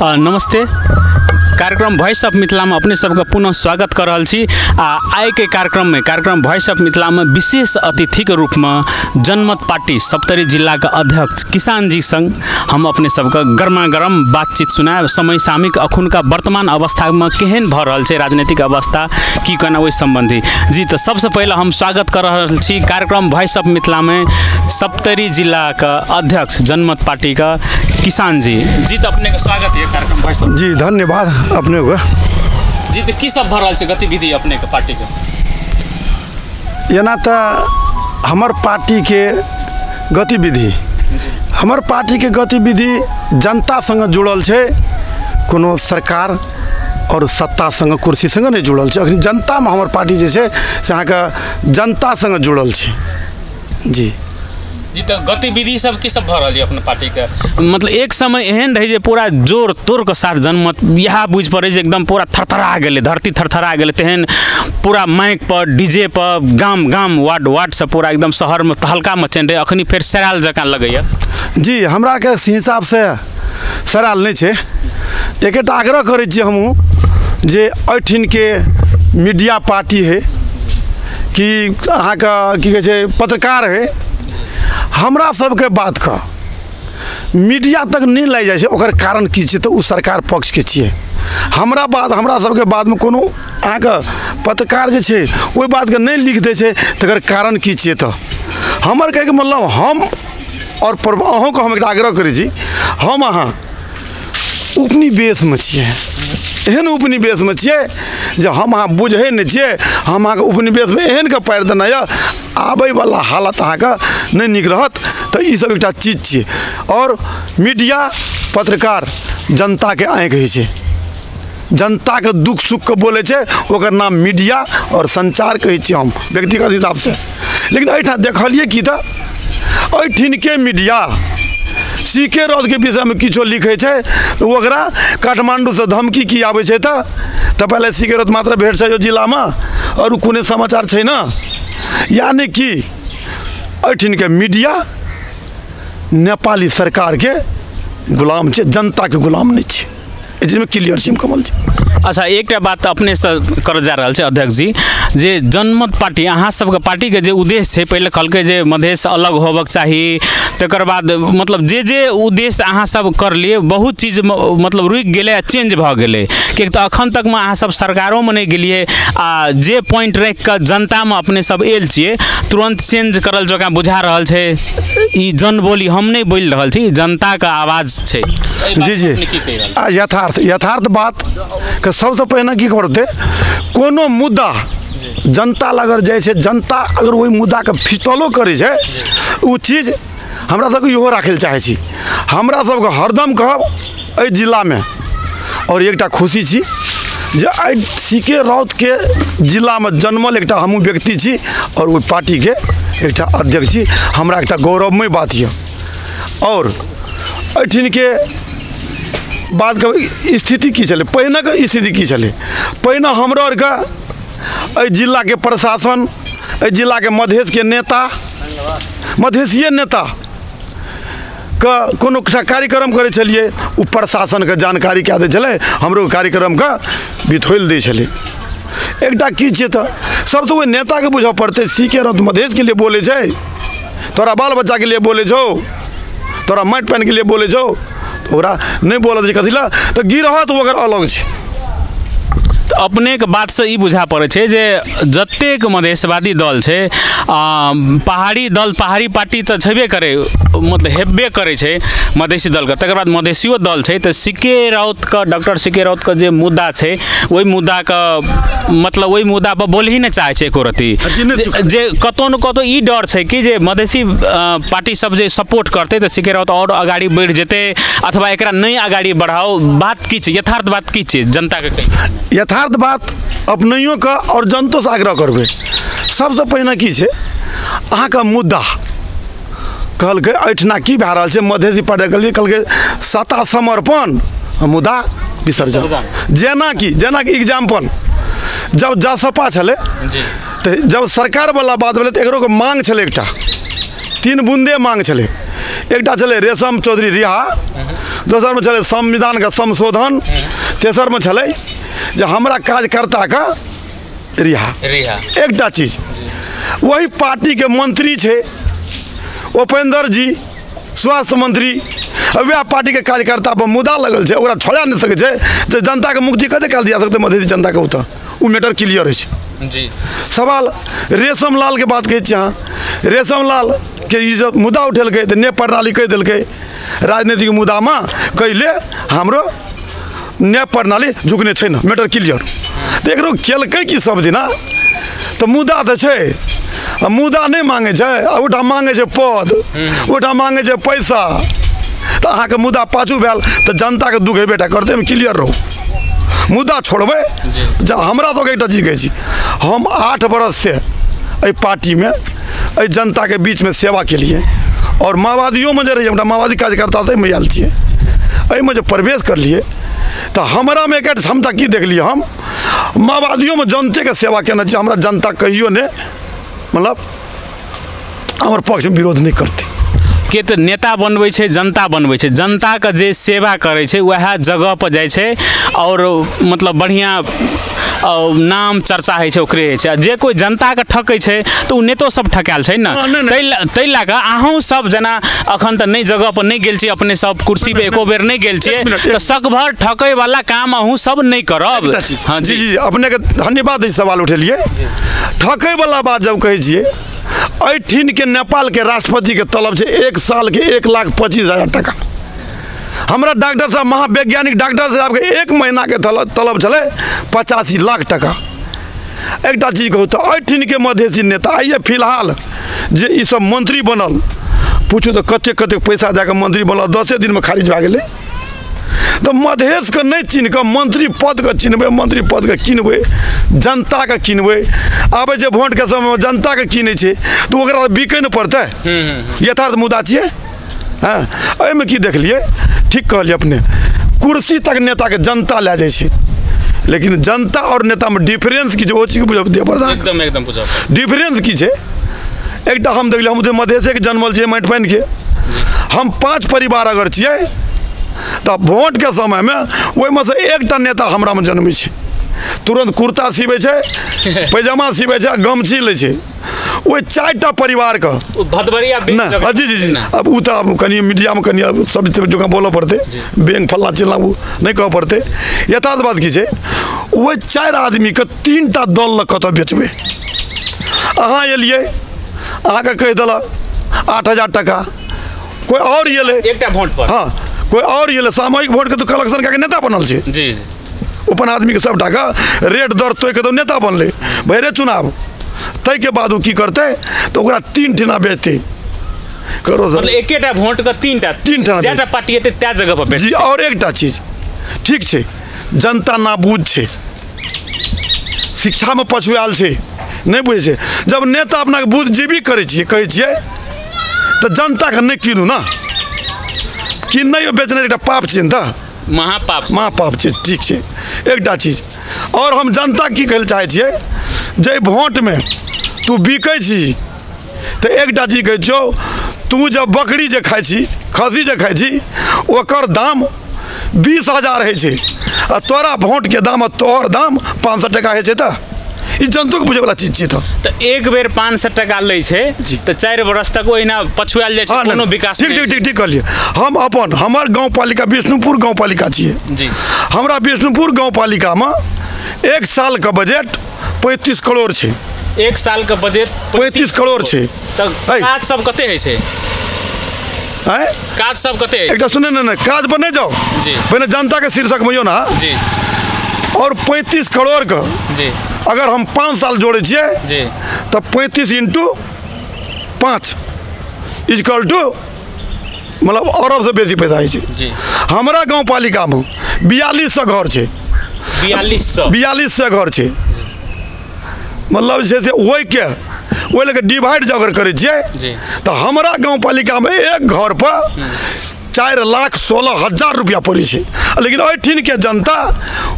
नमस्ते, कार्यक्रम voice of Mithila में अपने सबके पुनः स्वागत कर रहल छी। आ आइ के कार्यक्रम में कार्यक्रम वॉइस ऑफ मिथिला में विशेष अतिथि के रूप में जनमत पार्टी सप्तरी जिला के अध्यक्ष किसान जी संग हम अपने सबके गर्मा गर्म बातचीत सुनायब। समय सामयिक अखुनका वर्तमान अवस्था में केहन भऽ रहल छै राजनीतिक अवस्था की केना ओहि सम्बन्धी। जी तो सबसे पहले हम स्वागत कर रहल छी कार्यक्रम वॉइस ऑफ मिथिला में सप्तरी जिला के अध्यक्ष जनमत पार्टी का किसान जी। जी तो अपने के स्वागत है कार्यक्रम वॉइस ऑफ। जी धन्यवाद अपने को। जी तो की सब भऽ रहल छै गतिविधि अपने के पार्टी के? एना तो हमर पार्टी के गतिविधि, हमर पार्टी के गतिविधि जनता संग जुड़ल छै, कोनो सरकार और सत्ता संग कुर्सी संग नहीं जुड़ल छै। अखन जनता में हमर पार्टी जे छै से अहाँके जनता संग जुड़ल छै। जी जी तो गतिविधि सब की सब भऽ रहल है अपने पार्टी के? मतलब एक समय एहन रहे जे पूरा जोर तोर के साथ जनमत इएह बुझि पड़े जे एकदम पूरा थरथरा गेलै, धरती थरथरा गेलै, तेहन पूरा माइक पर डीजे पर गाम गाम वार्ड वार्ड से पूरा एकदम शहर में तहलका मचेन रहे। अखनी फेर सराल जकाँ लगैया। जी हमरा के हिसाब से सराल नहीं छै। एकेटा आग्रह करै छी हमहूँ जे एहिठिनके मीडिया पार्टी है कि अहाँके की कहै छै पत्रकार है, हमरा सबके बात का मीडिया तक नहीं लै जाइ छै, ओकर कारण की छै? तऽ ओ सरकार पक्षके छियै। हमरा बात हमरा सबके बातमे कोनो अहाँके पत्रकार जे छै ओहि बातके नहि लिख दै छै, तकर कारण की छियै? तऽ हमर कहैके मतलब हम और अहूँके हम एकटा आग्रह करै छी, हम अहाँ उपनिवेशमे छियै, एहन उपनिवेशमे छियै जे हम अहाँ बुझै नहि छियै। हम अहाँके उपनिवेशमे एहनके पारि देना यऽ, आबैवला हालत अहाँके नहि नीक रहत। तऽ ईसब एकटा चीज छियै। और मीडिया पत्रकार जनताके आँखि होइ छै, जनताके दुख सुखके बोलै छै, ओकर नाम मीडिया और संचार कहै छियै हम व्यक्तिगत हिसाबसँ। लेकिन एहिठाम देखलियै की तऽ एहिठिनके मीडिया सी.के. रौतके विषयमे किछो लिखै छै तऽ ओकरा काठमाण्डूसँ धमकी की आबै छै। तऽ पहिले सी.के. रौत मात्र भेट छै जिलामे और कोनो समाचार छै ने। यानी कि एहिठिनके मीडिया नेपाली सरकारके गुलाम छै, जनताके गुलाम नहि छै। एहि चीजमे क्लियर छै कमल जी। अच्छा एकटा बात अपनेसँ करऽ जा रहल छै अध्यक्ष जी, जे जनमत पार्टी अहाँ सबके पार्टीके जे उद्देश्य छै, पहिले कहलकै जे मधेश अलग होबक चाही, तकर बाद मतलब जे जे उद्देश्य अहाँ सब करलियै बहुत चीज मतलब रुकि गेलै आ चेंज भऽ गेलै। किएक तऽ अखन तकमे अहाँ सब सरकारोमे नहि गेलियै आ जे पॉइंट राखि कऽ जनतामे अपने सब आयल छियै तुरन्त चेंज करल जकाँ बुझा रहल छै। ई जनबोली हम नहि बोलि रहल छी, जनताके आवाज छै। जी जी यथार्थ यथार्थ बात के सबसे पहिने की करतै, कोनो मुद्दा जनता लग अगर जाइ छै, जनता अगर ओहि मुद्दाके फितलो करै छै, ओ चीज हमरा सबके इहो राखै लए चाहै छी। हमरा सबके हरदम कहब एहि जिलामे, और एकटा खुशी छी जे एहि सी.के. रौतके जिलामे जन्मल एकटा हमहूँ व्यक्ति छी और ओहि पार्टीके एकटा अध्यक्ष छी, हमरा एकटा गौरवमय बात यऽ। और एहिठिनके बात के स्थिति की छलै, पहिनेके स्थिति की छलै? पहिने हमरो आरके एहि जिलाके प्रशासन, एहि जिलाके मधेशके नेता, मधेशिये नेता के कोनो कार्यक्रम करै छलियै, ओ प्रशासनके जानकारी कए दै छलै, हमरो कार्यक्रमके बिथोलि दै छलै। एकटा की छियै तऽ सबसँ ओहि नेताके बुझऽ पड़तै, सी.के. रौत मधेशके लिए बोलै छै, तोरा बाल बच्चाके लिए बोलै छौ, तोरा माटि पानिके लिए बोलै छौ, ओकरा नहि बोलत छै कथी लए तऽ गिरहत ओकर अलग छै। तऽ अपनेके बातसँ ई बुझा पड़ै छै जे जतेक मधेशवादी दल छै, पहाड़ी दल पहाड़ी पार्टी तऽ छेबे करै, मतलब हेबे करै छै मधेसी दलके, तकर बाद मधेसियो दल छै। तऽ सी.के. रौतके, डॉक्टर सी.के. रौतके जे मुद्दा छै ओहि मुद्दाके मतलब ओहि मुद्दापर बोलही नहि चाहै छै एको रत्ती। जे कतहु ने कतहु ई डर छै कि जे मधेसी पार्टी सब जे सपोर्ट करतै तऽ सी.के. रौत आओर अगाड़ी बढ़ि जेतै, अथवा एकरा नहि अगाड़ी बढ़ाओ। बात की छै, यथार्थ बात की छै जनताके कही? यथार्थ बात अपनैयोके और जनतोसँ आग्रह करबै। सबसँ पहिने की छै, अहाँके मुद्दा कहलकै एहिठिना की भए रहल छै, मधेसी पार्टी कहलकै सत्ता समर्पण मुद्दा विसर्जन। जेनाकि एग्जाम्पल जब जसपा छलै तऽ जब सरकारवला बात भेलै तऽ एकरो मांग छलै, एकटा तीन बूंदे मांग छलै। एकटा छलै रेशम चौधरी रिहा, दोसरमे छलै संविधानके संशोधन, तेसरमे छलै जे हमरा कार्यकर्ताके रिहा। एकटा चीज वही पार्टीके मंत्री छै उपेंद्र जी, स्वास्थ्य मंत्री, वएह पार्टीके कार्यकर्ता पर मुद्दा लगल छै, ओकरा छोड़ा नहि सकै छै, जे जनताके मुक्ति कते काल दिया सकतै मधेसी जनताके? ओतऽ ओ मैटर क्लियर होइ छै जी। सवाल रेशम लालके बात कहै छी अहाँ, रेशम लाल के ई जब मुद्दा उठेलकै तऽ न्याय प्रणाली कहि देलकै राजनीतिक मुद्दामे कहिले हाम्रो न्याय प्रणाली झुकने छै ने, मैटर क्लियर। तऽ एकरो केलकै की सब दिना तऽ मुद्दा तऽ छै, आ मुद्दा नहि मांगै छै, आ ओहिठाम मांगै छै पद, ओहिठाम मांगै छै पैसा, तऽ अहाँके मुद्दा पाछू भेल तऽ जनताके दुःख हेबे टा करतै, क्लियर रहू। मुद्दा छोड़बै। हमरा सबके एकटा चीज कहै छी, हम 8 बरससँ एहि पार्टीमे एहि जनताके बीचमे सेवा केलिए, आओर माओवादियोमे जे रहियै, हमरा माओवादी कार्यकर्ता ताहिमे आयल छियै, एहिमे जे प्रवेश करलियै तऽ हमरामे एकटा क्षमता की देखलियै, हम माओवादियोमे जनतेके सेवा केने छी, हमरा जनता कहियो नहि मतलब हमर पक्षमे विरोध नहि करतै। के तऽ नेता बनबै छै, जनता बनबै छै, जनताके जे सेवा करै छै वएह जगहपर जाइ छै आओर मतलब बढ़िआँ नाम चर्चा होइ छै ओकरे होइ छै। आ जे कोइ जनताके ठकै छै तऽ ओ नेतो सब ठकायल छै ने, ताहि लए कऽ अहूँ सब जेना अखन तऽ नहि जगहपर नहि गेल छी, अपने सब कुर्सीपर एको बेर नहि गेल छियै, तऽ सकभर ठकैवला काम अहूँ सब नहि करब। हाँ जी जी, अपनेके धन्यवाद ई सवाल उठेलियै। ठकैवला बात जब कहै छियै, एहिठिनके नेपालके राष्ट्रपतिके तलब छै 1 सालके 1,25,000 टाका। हमरा डॉक्टर साहब, महावैज्ञानिक डॉक्टर साहबके 1 महीनाके तलब छलै 85 लाख टाका। एकटा चीज कहू तऽ एहिठिनके मधेसी नेता आइए फिलहाल जे ई सब मंत्री बनल, पूछू तऽ कतेक कतेक पैसा दए कऽ मंत्री बनल, 10 दिनमे खारिज भए गेलै। तऽ मधेशके नहि चिन्ह कऽ मंत्री पदके चिन्हबै, मंत्री पदके किनबै, जनताके किनबै। आबै छै वोटके समयमे जनताके किनै छै तऽ ओकरा बिकै नहि पड़तै, यथार्थ मुद्दा छियै। हँ, एहिमे की देखलियै, ठीक कहलियै अपने, कुर्सी तक नेताके जनता लए जाइ छै, लेकिन जनता आओर नेतामे डिफरेंस की छै ओ चीज बुझब दिअ पड़ता। एकदम एकदम बुझब डिफरेंस की छै। एकटा हम देखलियै, हम मधेशेके जन्मल छियै, माटि पानिके, हम 5 परिवार अगर छियै तऽ वोटके समयमे ओहिमे से एकटा नेता हमरामे जन्मै छै, तुरन्त कुर्ता सिबै छै, पैजामा सिबै छै, गमछी लै छै। ओहि 4टा परिवारके नहि, जी जी जी, आब ओ तऽ कनि मीडियामे कनि सब जगह बोलऽ पड़तै, बैंक फल्लाँ चिल्लाँ ओ नहि कहऽ पड़तै। यथार्थ बात की छै, ओहि 4 आदमीके 3टा दल लग कतऽ बेचबै? अहाँ एलियै, अहाँके कहि देलक 8,000 टाका, कोइ आओर एलै एकटा वोट पर, हाँ कोइ आओर एलै, सामूहिक वोटके तऽ कलेक्शन कए कऽ नेता बनल छै जी, अपन आदमीके सब टाका रेट दर तोड़ि कऽ तऽ नेता बनलै भैरे चुनाव। ताहिके बाद ओ की करतै तऽ ओकरा 3 ठिना बेचतै करो सर, मतलब एकेटा वोटके 3टा जेटा पार्टी एतै तै जगह पर बेचतै जी। आओर एकटा चीज ठीक छै, जनता नाबूझ छै, शिक्षामे पछुआयल छै, नहि बुझै छै। जब नेता अपनाके बुद्धिजीवी करै छियै, कहै छियै तऽ जनताके नहि कीनू ने, किननाइयो बेचनाइ एकटा पाप छै ने, तऽ महापाप, महापाप छै। ठीक छै, एकटा चीज आओर हम जनता की कहै लए चाहै छियै, जे वोटमे तू बिकै छी तऽ एकटा चीज कहै छियौ, तू जब बकरी जे खाइ छी, खस्सी जे खाइ छी, ओकर दाम 20,000 होइ छै, आ तोरा वोटके दाम आ तोहर दाम 500 टाका होइ छै। तऽ ई जनतोके बुझैवला चीज छियै। तऽ एक बेर 500 टाका लै छै तऽ 4 बरस तक ओहिना पछुआयल जाइ छै, कोनो विकास। ठीक ठीक ठीक ठीक कहलियै। हम अपन हमर गाँवपालिका विष्णुपुर गाँवपालिका छियै जी, हमरा विष्णुपुर गाँवपालिकामे 1 सालके बजट 35 करोड़ छै। 1 सालके बजट 35 करोड़ छै। तऽ काज सब कते होइ छै? काज सब कते? एकटा सुने ने, काज पर नहि जाउ जी, पहिने जनताके शीर्षकमे यौ ने जी। और 35 करोड़ के जी अगर हम 5 साल जोड़ै छियै जी, तऽ 35 × 5 इजकल टू मतलब अरबसँ बेसी पैसा होइ छै जी। हमरा गाँवपालिकामे 4200 घर छै, 4200 घर छै, मतलब जे छै से ओहिके ओहि लऽ कऽ डिवाइड जे अगर करै छियै तऽ हमरा गाँवपालिकामे एक घरपर 4,16,000 रुपया पड़ै छै, लेकिन एहिठिनके जनता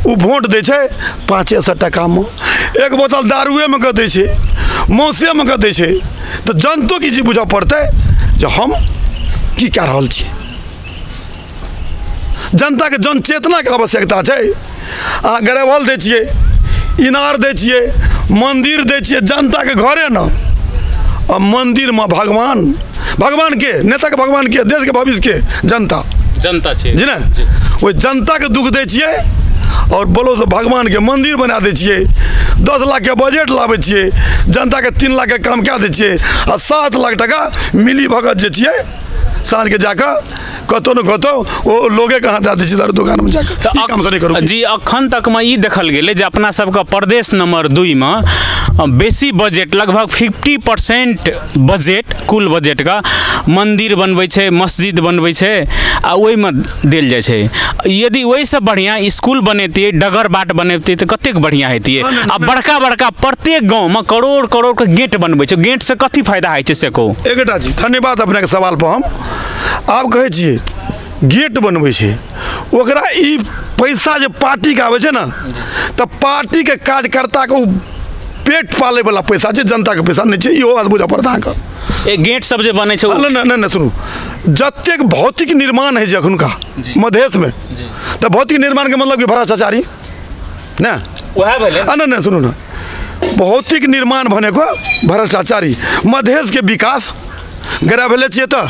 ओ वोट दै छै 500 टाकामे, एक बोतल दारुएमे कऽ दै छै, मांसेमे कऽ दै छै। तऽ जनतोके ई चीज बुझऽ पड़तै जे हम की कए रहल छी। जनताके जनचेतनाके आवश्यकता छै। अहाँ ग्रेवल दै छियै, इनार दै छियै, मन्दिर दै छियै, जनताके घरे न। आ मन्दिरमे भगवान, भगवान के नेताके भगवान के देशके भविष्यके जनता, जनता छै जी ने। ओहि जनताके दुःख दै छियै और बोलो तऽ भगवानके मन्दिर बना दै छियै, 10 लाखके बजट लाबै छियै, जनताके 3 लाखके काम कए दै छियै आ 7 लाख टका मिली भगत जे छियै साँझके जाकऽ कतहु ने कतहु ओ लोगे कहाँ दए दै छियै दारू दोकानमे जाकऽ। तऽ काम से नहि करू जी। अखन तकमे ई देखल गेलै जे अपना सबके प्रदेश नंबर 2 मे बेसी बजट, लगभग 50% बजट, कुल बजटके मन्दिर बनबै छै, मस्जिद बनबै छै आ ओहिमे देल जाइ छै। यदि ओहिसँ बढ़िआँ स्कूल बनेतियै, डगर बाट बनेतियै तऽ कतेक बढ़िआँ हेतियै। आ बड़का बड़का प्रत्येक गाँवमे करोड़ करोड़के गेट बनबै छै, गेटसँ कथी फायदा होइ छै से कहू। एकटा जी धन्यवाद अपनेके सवाल पर। हम आब कहै छियै गेट बनबै छै ओकरा ई पैसा जे पार्टीके आबै छै ने तऽ पार्टीके कार्यकर्ताके ओ पेट पालैवला पैसा छै, जनताके पैसा नहि छै। इहो बात बुझऽ पड़त अहाँके। गेट सब जे बनै छै नहि नहि नहि सुनू, जतेक भौतिक निर्माण होइ छै एखुनका मधेशमे तऽ भौतिक निर्माणके मतलब कि भ्रष्टाचारी ने वएह भेलै। नहि नहि सुनू ने, भौतिक निर्माण भनेको भ्रष्टाचारी। मधेशके विकास ग्रेवले छियै तऽ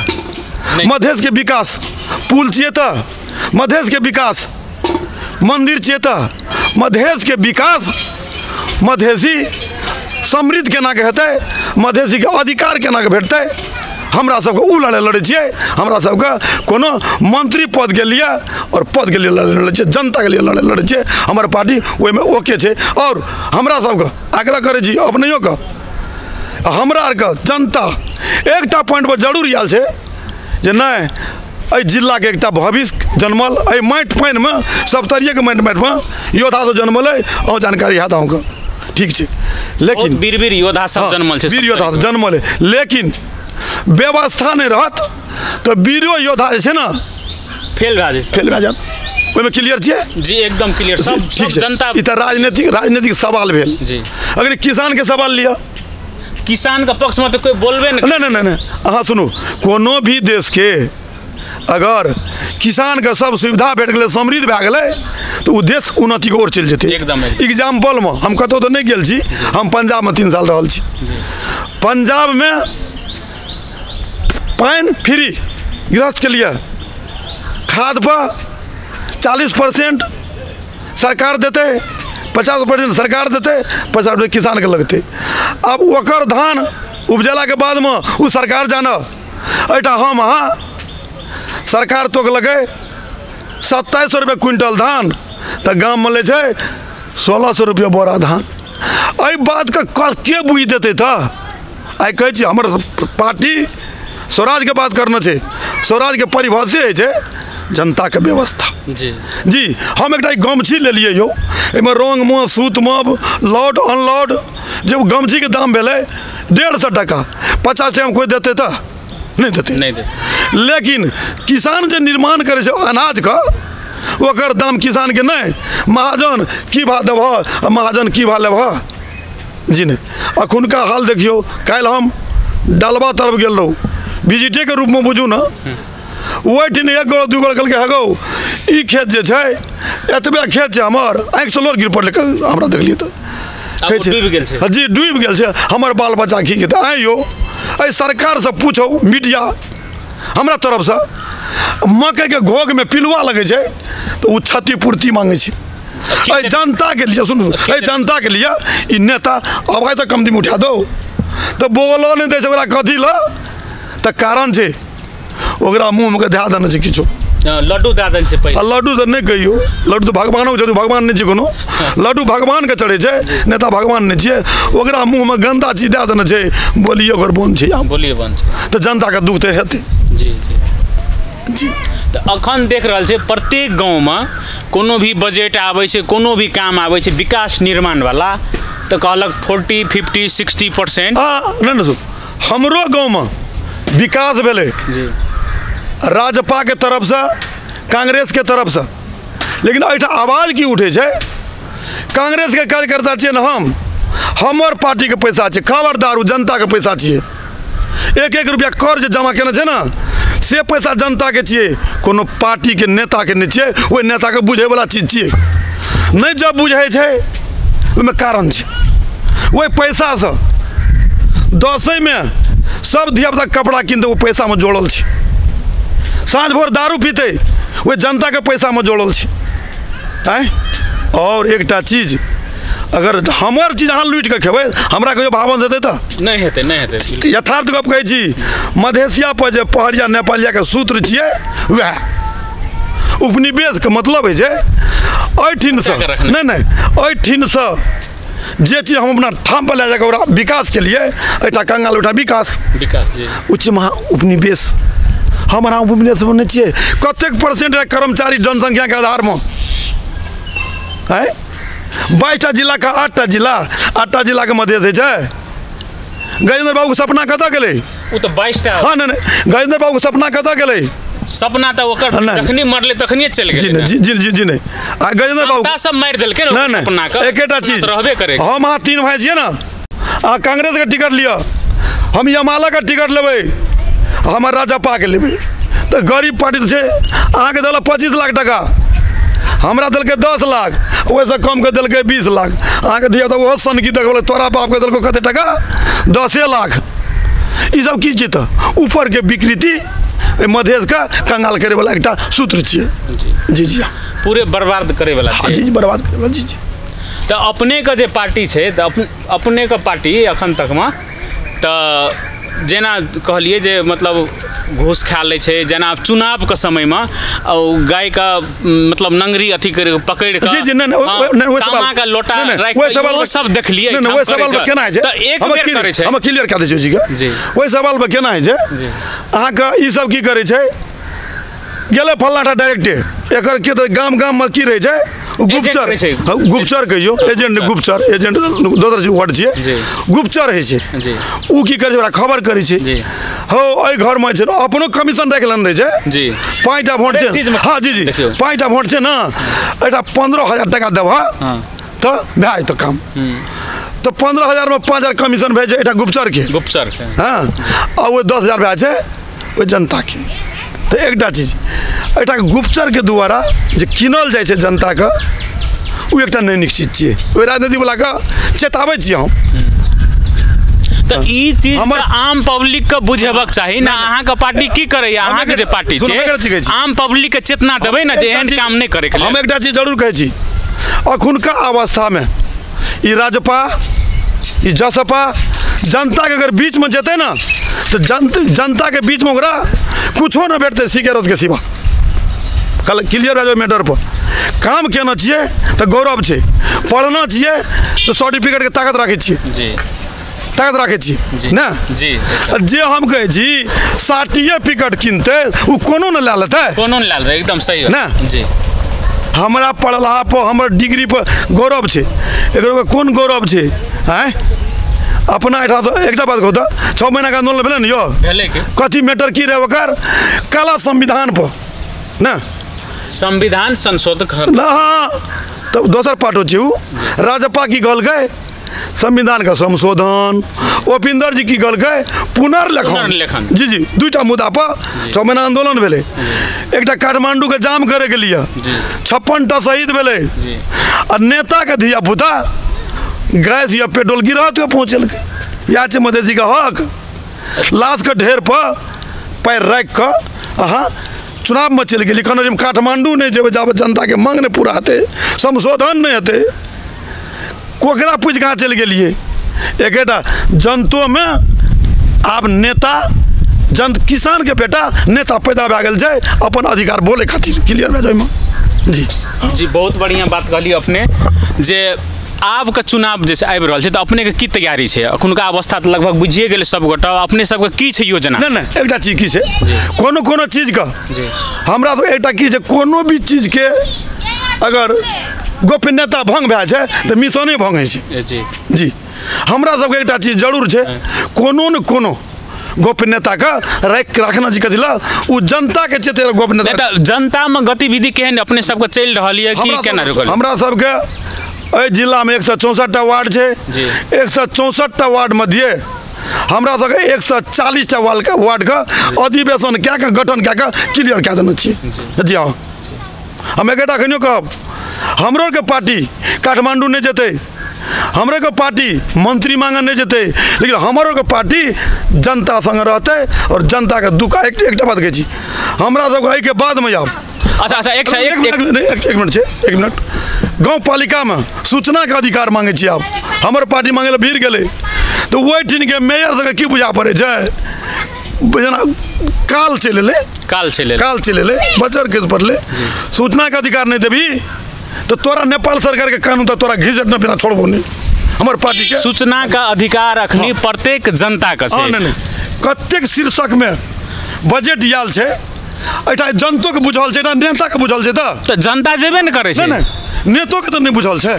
मधेशके विकास पुल छियै तऽ मधेशके विकास मन्दिर छियै तऽ मधेशके विकास मधेशी समृद्ध केनाके हेतै, मधेशीके अधिकार केनाके भेटतै, हमरा सबके ओ लड़ाइ लड़ै छियै। हमरा सबके कोनो मंत्री पदके लिए और पदके लिए लड़ाइ लड़ै छियै, जनताके लिए लड़ाइ लड़ै छियै। हमर पार्टी ओहिमे ओके छै। और हमरा सबके आग्रह करै छी अपनैयोके, हमरा आरके जनता एकटा पॉइंटपर जरूर आयल छै जे नहि एहि जिलाके एकटा भविष्य जनमल, एहि माटि पानिमे सप्तरीएके माटि माटिमे योद्धा सब जनमल अइ, अहूँ जानकारी हैत अहूँके, ठीक छै। लेकिन वीर वीर योद्धा सब जनमल छै, वीर योद्धा सब जनमल है, लेकिन व्यवस्था नहि रहत तऽ वीरो योद्धा जे छै ने फेल भए जाइ, फेल भए जायत। ओहिमे क्लियर छियै जी? एकदम क्लियर। सब सब जनता ई तऽ राजनीतिक राजनीतिक सवाल भेल जी। अगर किसानके सवाल लिअ, किसानके पक्षमे तऽ कोइ बोलबे नहि। नहि नहि नहि अहाँ सुनू, कोनो भी देशके अगर किसानके सब सुविधा भेट गेलै, समृद्ध भए गेलै तऽ ओ देश उन्नतिके ओर चलि जेतै। एकदम। एग्जाम्पलमे हम कतहु तऽ नहि गेल छी, हम पंजाबमे 3 साल रहल छी। पंजाबमे पानि फ्री गृहस्थके लिए, खाद पर 40% सरकार देतै, 50% सरकार देतै, 50% किसानके लगतै। आब ओकर धान उपजेलाके बादमे ओ सरकार जानब। एहिठाम हम अहाँ सरकार तोकलकै 2700 रुपये क्विंटल धान, तऽ गाममे लै छै 1600 रुपये बोरा धान। एहि बातके के बुझि देतै? तऽ आइ कहै छी हमर पार्टी स्वराजके बात करना छै, स्वराजके परिभाषे होइ छै जनताके व्यवस्था जी। जी हम एकटा गमछी लेलियै यौ, एहिमे रङ्गमे सूतमे लोड अनलोड जे गमछीके दाम भेलै 150 टका, 50 टाकामे कोइ देतै तऽ नहि देतै, नहि देतै। लेकिन किसान जे निर्माण करै छै अनाजके, ओकर दाम किसानके नहि, महाजन की भाव देबह आ महाजन की भाव लेबह जी नहि। अखुनका हाल देखियौ, काल्हि हम डलबा तरफ गेल रहूँ विजिटेके रूपमे बुझू ने, ओहिठिन 1 गोड़ 2 गोड़ कहलकै हगौ ई खेत जे छै एतबे खेत छै हमर, आँखिसँ लोर गिर पड़लै हमरा देखलियै तऽ डूबि गेल छै जी, डूबि गेल छै हमर बाल बच्चा की खेतै। आँय यौ, एहि सरकारसँ पूछौ मीडिया हमरा तरफसँ, मकइके घोघमे पिलुआ लगै छै तऽ ओ क्षतिपूर्ति माँगै छै। एहि जनताके लिए सुनू, एहि जनताके लिए ई नेता आवाज तऽ कम दिन उठा दौ तऽ बोलो नहि दै छै ओकरा कथी लए, तऽ कारण छै ओकरा मुँहमे के धए देने छै किछो, लड्डू दए देने छै। आ लड्डू तऽ नहि कहियौ, लड्डू तऽ भगवानोके चढ़ै, भगवान नहि छै कोनो, लड्डू भगवानके चढ़ै छै, नेता भगवान नहि छियै। ओकरा मुँहमे गन्दा चीज दए देने छै, बोलिए ओकर बन्द छै, बोलिए बन्द छै तऽ जनताके दुःख तऽ हेतै जी। जी जी। तऽ अखन देख रहल छै प्रत्येक गाँवमे कोनो भी बजट आबै छै, कोनो भी काम आबै छै विकास निर्माणवला, तऽ कहलक 40, 50, 60%। हँ नहि नहि, हमरो गाँवमे विकास भेलै जी राजपाके तरफसँ, कांग्रेसके तरफसँ, लेकिन एहिठाम आवाज की उठै छै, कांग्रेसके कार्यकर्ता छियै ने हम, हमर पार्टीके पैसा छै, खबरदार ओ जनताके पैसा छियै। 1-1 रुपया कर जे जमा केने छै ने से पैसा जनताके छियै, कोनो पार्टीके नेताके नहि छियै। ओहि नेताके बुझैवला चीज छियै नहि, जब बुझै छै ओहिमे कारण छै। ओहि पैसासँ दसैँमे सब धियापुता कपड़ा किनतै, ओ पैसामे जोड़ल छै। साँझ भोर दारू पीतै, ओहि जनताके पैसामे जोड़ल छै। आँय, आओर एकटा चीज, अगर हमर चीज अहाँ लूटि कऽ खेबै, हमरा कहियो भावन देतै तऽ नहि हेतै, नहि हेतै। यथार्थ गप कहै छी, मधेसिया पर जे पहरिया नेपालियाके सूत्र छियै वएह उपनिवेशके मतलब होइ छै। एहिठिनसँ नहि नहि, एहिठिनसँ जे चीज हम अपना ठाम पर लए जाकऽ ओकरा विकास के लिए, एहिठाम कंगाल ओहिठाम विकास, विकास जी उच्च महा उपनिवेश। हम अहाँ उपनिवेश नहि छियै। कतेक परसेंट कर्मचारी जनसंख्याके आधारमे? आँय, 22टा जिलाके 8टा जिला, 8टा जिलाके मधेश होइ छै। गजेन्द्र बाबूके सपना कतऽ गेलै? ओ तऽ 22टा। हँ, नहि नहि, गजेन्द्र बाबूके सपना कतऽ गेलै? सपना तऽ ओकर जखनी मरलै तखनिए चलि गेलै। जी जी जी जी नहि, आ गजेन्द्र बाबू सब मारि देलकै ने सपना के। एकेटा चीज रहबे करे। हम अहाँ 3 भाई छियै ने, अहाँ कांग्रेसके टिकट लिअ, हम यमालाके टिकट लेबै, हमर राजपाके लेबै। तऽ गरीब पार्टी तऽ छै, अहाँके देलक 25 लाख टाका, हमरा देलकै 10 लाख, ओहिसँ कमके देलकै 20 लाख। अहाँके धिया तऽ ओहो सनकी देखबै, तोरा बापके देलको कते टाका? 10 लाख। ईसब की छियै तऽ ऊपरके विकृति, मधेशके कंगाल करैवला एकटा सूत्र छियै। जी जी, पूरे बर्बाद करैवला। हाँ जी जी, बर्बाद करैवला। जी जी। तऽ अपनेके जे पार्टी छै, तऽ अपनेके पार्टी एखन तकमे तऽ जेना कहलियै जे मतलब घूस खा लै छै, जेना चुनावके समयमे गायके मतलब नंगरी अथी करि पकड़ि कऽ तामाके लोटा राखि सब देखलियै। ओहि सवाल पर केना होइ छै? एक बेर करै छै। हम क्लियर कए दै छी जी। ओहि सवाल पर केना होइ छै? अहाँके ई सब की करै छै? गेलै फल्लाँटा डायरेक्टे, एकर के तऽ गाम गाममे की रहै छै? गुप्तचर, गुप्तचर कहियौ, एजेंट, गुप्तचर, एजेंट दोसर वर्ड छियै, गुप्तचर होइ छै। ओ की करै छै? ओकरा खबर करै छै, हौ एहि घरमे छै, अपनो कमीशन राखि लेने रहै छै। 5टा वोट छै, हँ जी जी, 5टा वोट छै ने, एहिटा 15,000 टाका देबह तऽ भए जेतौ काम। तऽ 15,000मे 5,000 कमीशन भए छै एहिटा गुप्तचरके, गुप्तचरके, हँ, आ ओ 10,000 भए छै ओहि जनताके। तऽ एकटा चीज, एहिटा गुप्तचरके द्वारा जे कीनल जाइ छै जनताके, ओ एकटा नहि नीक चीज छियै। ओहि राजनीतिवलाके चेताबै छियै हम। तऽ ई चीज हमर आम पब्लिकके बुझेबाक चाही ने, अहाँके पार्टी की करैया, अहाँके जे पार्टी छै आम पब्लिकके चेतना देबै ने जे एहन काम नहि करैके। हम एकटा चीज जरूर कहै छी, अखुनका अवस्थामे ई राजपा, ई जसपा जनताके अगर बीचमे जेतै ने तऽ जनताके बीचमे ओकरा कुछो नहि भेटतै सिगरेटके सिवा। कल क्लियर भए जाए मैटर पर। काम केने छियै तऽ गौरव छै, पढ़ना छियै तऽ सर्टिफिकेटके ताकत राखै छियै, ताकत राखै छियै ने जी। जे हम कहै छी सर्टिफिकेट किनतै ओ कोनो नहि लए लेतै, कोनो नहि लए लेतै, एकदम सही ने जी। हमरा पढ़लाहा पर, हमर डिग्री पर गौरव छै, एकर कोन गौरव छै? आँय, अपना एहिठाम तऽ एकटा बात कहू तऽ 6 महीनाके आन्दोलन भेलै ने यौ, भेलै कि कथी मैटर की रहै ओकर? काला संविधान पर ने, संविधान संशोधन ना, हाँ तब दोसर पार्ट हो छै। राजपा की कहलकै? संविधानके संशोधन। उपेंद्र जी की कहलकै? पुनर्लेखन। जी जी, 2टा मुद्दा पर 6 महीना आन्दोलन भेलै। एकटा काठमांडूके जाम करैके लिए 56टा शहीद भेलै, आ नेताके धिया पुता गैस या पेट्रोल गिरह के पहुँचेलकै। इएह छै मधेसीके हक। लाशके ढेर पर पैर राखि कऽ अहाँ चुनावमे चलि गेली, कहने काठमांडू नहि जेबै जाबे जनताके मांग नहि पूरा हेतै, संशोधन नहि हेतै। कोकरा पूछि कहाँ चलि गेलियै? एकेटा जनतोमे आब नेता, जन किसानके बेटा नेता पैदा भए गेल छै अपन अधिकार बोलै खातिर। क्लियर भए जाए जी जी। बहुत बढ़िआँ बात कहलियै अपने जे आबके चुनाव जे आबि रहल छै तऽ अपनेके की तैयारी छै? अखुनका अवस्था तऽ लगभग बुझिए गेलै सब गोटा, अपने सबके की छै योजना? नहि नहि, एकटा चीज की छै, कोनो कोनो चीजके हमरा सब एकटा की छै, कोनो भी चीजके अगर गोपनीयता भंग भए छै तऽ मिशने भंग होइ छै। जी जी, हमरा सबके एकटा चीज जरूर छै, कोनो ने कोनो गोपनीयताके राखना जी कथी ला, ओ जनताके चेते गोपनीयता। जनतामे गतिविधि केहन अपने सबके चलि रहल यऽ कि केना रुकल? हमरा सबके एहि जिलामे 164टा वार्ड छै, 164टा वार्ड मध्य हमरा सबके 140टा वार्डके अधिवेशन कए कऽ गठन कए कऽ क्लियर कए देने छियै। जी हाँ, हम एकेटा एखनियो कहब, हमरो के पार्टी काठमांडू नहीं जेतै, हमरो के पार्टी मंत्री मांगे नहीं जेतै, लेकिन हमरो के पार्टी जनता संग रहतै और जनता के दुख। एकटा बात कहै छी, हमरा सबके एहिके बादमे आब अच्छा अच्छा एक मिनट छै, एक मिनट। गाँव पालिकामे सूचनाके अधिकार मांगै छी। आब हमर पार्टी मांगै लए भीड़ गेलै तऽ ओहिठिनके मेयर सबके की बुझा पड़ै छै, जेना काल चलि एलै, काल चलि एलै, काल चलि एलै, बजर केस पड़लै, सूचनाके अधिकार नहि देबही तऽ तोरा नेपाल सरकारके कानून तऽ तोरा घिसट नहि बिना छोड़बो नहि। हमर पार्टी के सूचना का अधिकार अखनी प्रत्येक जनता के छै। नहि नहि, कतेक शीर्षकमे बजट आयल छै, एहिठाम जनतोके बुझल छै, एहिठाम नेताके बुझल छै। तऽ जनता जेबे ने करै छै। नहि नहि, नेतोके तऽ नहि बुझल छै।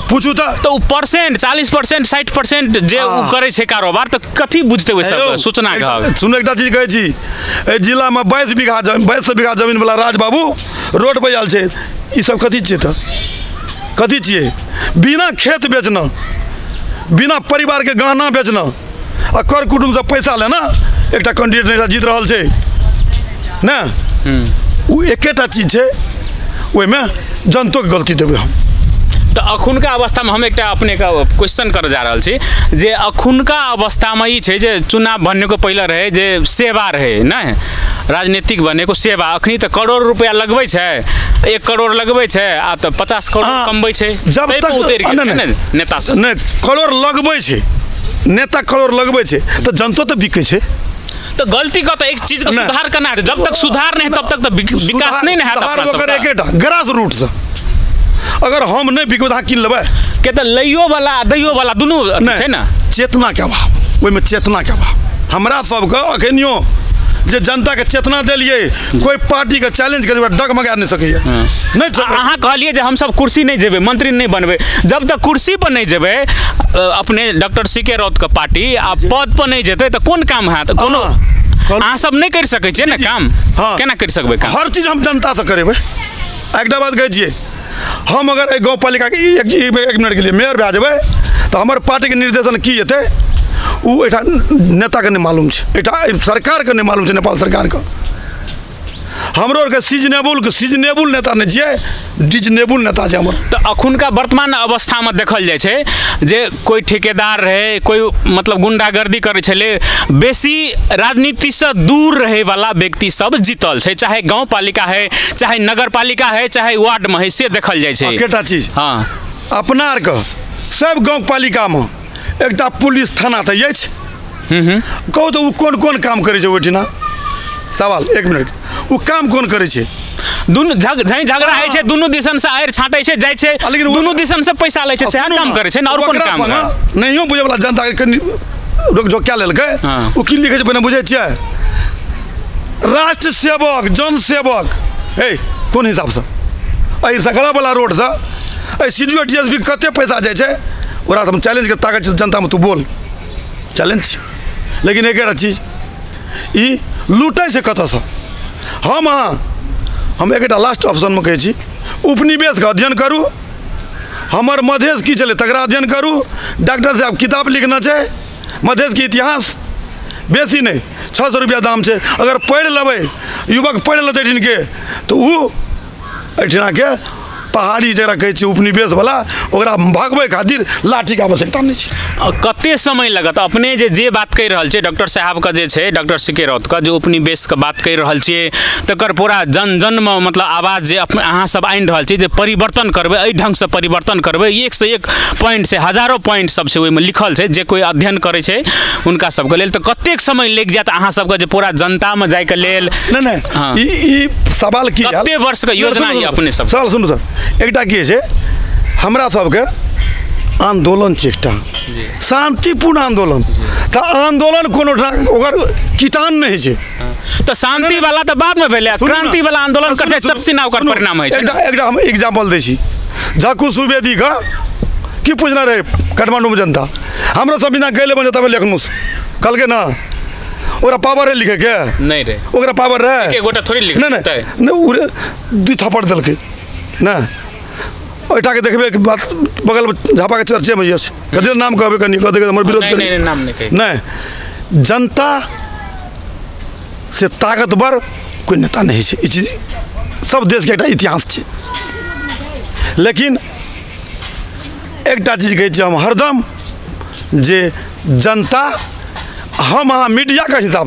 पूछू तऽ ओ परसेंट 40% 60% जे ओ करै छै कारोबार, तऽ कथी बुझतै ओहि सब सूचना के? सुनू, एकटा चीज कहै छी, एहि जिलामे 22 बीघा जमीन, 22 बीघा जमीन वाला राज बाबू रोड पर आयल छै। ई सब कथी छियै? तऽ कथी छियै? बिना खेत बेचना, बिना परिवारके गहना बेचना आ कर कुटुम्बसँ पैसा लेना एकटा कैंडिडेट नेता जीत रहल छै ने। ओ एकेटा चीज छै, ओहिमे जनतोके गलती देबै हम। तऽ अखुनका अवस्थामे हम एकटा अपनेके क्वेश्चन करऽ जा रहल छी जे अखुनका अवस्थामे ई छै जे चुनाव बनेको पहिले रहै जे सेवा रहै, नहि राजनीतिक बनेको सेवा। अखनी तऽ करोड़ रुपया लगबै छै, 1 करोड़ लगबै छै आ तऽ 50 करोड़ कमबै छै। जब तक उतरि गेल छै ने नेता सब। नहि, करोड़ लगबै छै नेता, करोड़ लगबै छै तऽ जनतो तऽ बिकै छै। तो गलती का तो एक चीज का सुधार करना है, जब तक सुधार नहीं तब तक तो विकास नहीं है। सुधार एकेटा ग्रास रूट से अगर हम नहीं बिकबै तऽ अहाँ कीन लेबै के? तऽ लैयो वाला दैयो वाला दुनू छै ने। चेतना के अभाव, ओहिमे चेतना के अभाव। हमरा सबके अखनियो जे जनता के चेतना देलियै, कोई पार्टी के चैलेंज करी डगमगा नहीं सकैया। नहीं, अहाँ कहलियै जे हमसब कुर्सी नहीं जेबै, मंत्री नहीं बनबै। जब तक कुर्सी पर नहीं जेबै अपने डॉक्टर सी के राउत के पार्टी आ पद पर नहीं जेतै तऽ कोन काम हैत? कोनो अहाँ सब नहीं करि सकै छियै ने काम। हाँ, केना करि सकबै काम? हर चीज हम जनता से करेबै। एकटा बात कहै छियै, हम अगर एहि गाँव पालिकाके एक मिनटके लिए मेयर भए जेबै तऽ हमर पार्टीके निर्देशन की हेतै ओ एहिठाम नेताके नहि मालूम छै, एहिठाम सरकारके नहि मालूम छै, नेपाल सरकारके। हमरो आरके सीजनेबुल नेता नहि छियै, डिजनेबुल नेता छै हमर। तऽ अखुनका वर्तमान अवस्थामे देखल जाइ छै जे कोइ ठेकेदार रहै, कोइ मतलब गुंडागर्दी करै छलै, बेसी राजनीतिसँ दूर रहैवला व्यक्ति सब जीतल छै, चाहे गाँव पालिका है, चाहे नगर पालिका है, चाहे वार्डमे है, से देखल जाइ छै। एकेटा चीज, हाँ, अपना आरके सब गाँव पालिकामे एकटा पुलिस थाना तऽ अछि। कहू तऽ ओ कोन कोन काम करै छै ओहिठिना? सवाल, एक मिनट, ओ काम कोन करै छै? दुनू झगड़ा होइ छै, दुनू दिसन से आरि छाँटै छै, जाइ छै, लेकिन दुनू दिसन से पैसा लै छै, सएह काम करै छै ने। और कोन काम? नहियो बुझै वला जनता के कनि रोक झोक कए लेलकै। ओ की लिखै छै पहिने बुझै छियै? राष्ट्र सेवक, जन सेवक, हे कोन हिसाबसँ? एहि सकड़ा वाला रोडसँ एहि C D O D S P कते पैसा जाइ छै? ओकरा हम चैलेंज के ताकत छै जनतामे, तू बोल, चैलेंज छै। लेकिन एकेटा चीज, ई लूटै छै कतऽसँ? हम अहाँ, हम एकेटा लास्ट ऑप्शनमे कहै छी, उपनिवेशके अध्ययन करू, हमर मधेश की छलै तकरा अध्ययन करू। डॉक्टर साहब किताब लिखना छै मधेशके इतिहास, बेसी नहि, 600 रुपया दाम छै। अगर पढ़ि लेबै, युवक पढ़ि लेतै एहिठिनके, तऽ ओ एहिठिनाके पहाड़ी जकरा कहै छियै उपनिवेशवला, ओकरा भगबै खातिर लाठीके आवश्यकता नहि छै। कते समय लगत? अपने जे जे बात कहि रहल छियै डॉक्टर साहबके जे छै, डॉक्टर सी के राउतके जे उपनिवेशके बात कहि रहल छियै, तकर पूरा जन जनमे मतलब आवाज जे अहाँ सब आनि रहल छियै जे परिवर्तन करबै, एहि ढङ्गसँ परिवर्तन करबै। 101 पॉइंट छै, हजारो पॉइंट सब छै ओहिमे लिखल छै, जे कोइ अध्ययन करै छै हुनका सबके लेल। तऽ कतेक समय लागि जायत अहाँ सबके जे पूरा जनतामे जाइके लेल? नहि नहि, ई सवाल की कते वर्षके योजना ई अपने सब? सवाल सुनू सर, एकटा की छै, हमरा सबके आन्दोलन छै एकटा शांतिपूर्ण आन्दोलन, तऽ आन्दोलन कोनो ओकर कीटान नहि छै। तऽ शांति वाला तऽ बादमे भेलै, क्रांति वाला आन्दोलन करतै चपसिना ओकर परिणाम होइ छै। एकटा हम एग्जाम्पल दै छी, झाकू सुवेदीके की पूछना रहै काठमांडूमे जनता, हमरो संविधान गैले बन तब लेखनुस कहलकै ना, ओकरा पावर है लिखे के नहीं रे, ओकरा पावर रहे एक गोटा थोड़ी लिख नहीं नहीं, ओ दू थप्पड़ देलकै ना। ओहिठाके देखबै बात बगल झापाके चर्चेमे अछि, कथी नाम कहबै कनि कथी हमर विरोध करी, नाम नहि। नहि, जनता से ताकतवर कोइ नेता नहि छै, ई चीज सब देशके एकटा इतिहास छै। लेकिन एकटा चीज कहै छी हम हरदम जे जनता हम अहाँ मीडियाके हिसाबसँ